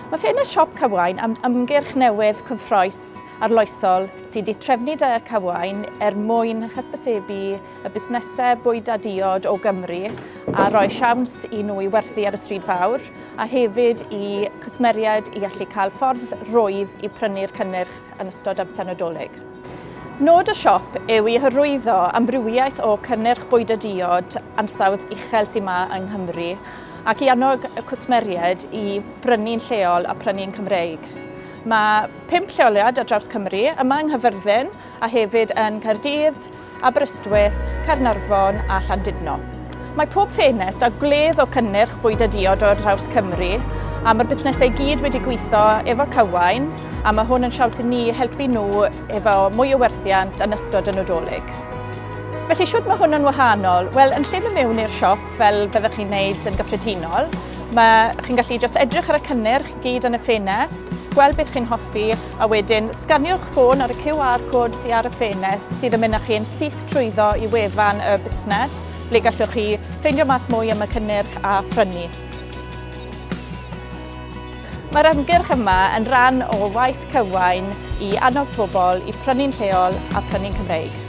Mae ffenest Siop Cywain am ymgyrch newydd cyffrous arloesol sydd wedi trefnu da Cywain er mwyn hysbysebu y busnesau bwyd a diod o Gymru a rhoi siawns i nhw i werthu ar y stryd fawr a hefyd i cwsmeriaid i allu cael ffordd rwydd i prynu'r cynnyrch yn ystod amser Nadolig. Nod y siop yw i hyrwyddo amrywiaeth o cynnyrch bwyd a diod ansawdd uchel sydd 'ma yng Nghymru ac i annog y cwsmeriaid i brynu'n lleol a prynu'n Cymreig. Mae pump lleoliad ar draws Cymru, yma yng Nghaerfyrddin a hefyd yn Caerdydd, Aberystwyth, Caernarfon a Llandudno. Mae pob ffenest a gwledd o cynnyrch bwyd a diod o draws Cymru a mae'r busnesau i gyd wedi gweithio efo Cywain a mae hwn yn siawns i ni helpu nhw efo mwy o werthiant yn ystod y Nadolig. Felly shwt mae hwn yn wahanol? Wel, yn lle mynd mewn i'r siop fel byddwch chi'n neud yn gyffredinol, mae chi'n gallu jyst edrych ar y cynnyrch gyd yn y ffenest, gweld beth chi'n hoffi a wedyn sganiwch ffôn ar y QR code sydd ar y ffenest sydd yn mynd â chi'n syth trwyddo i wefan y busnes ble gallwch chi ffeindio mas mwy am y cynnyrch a phrynu. Mae'r ymgyrch yma yn rhan o waith Cywain i annog pobl i prynu'n lleol a prynu'n Cymreig.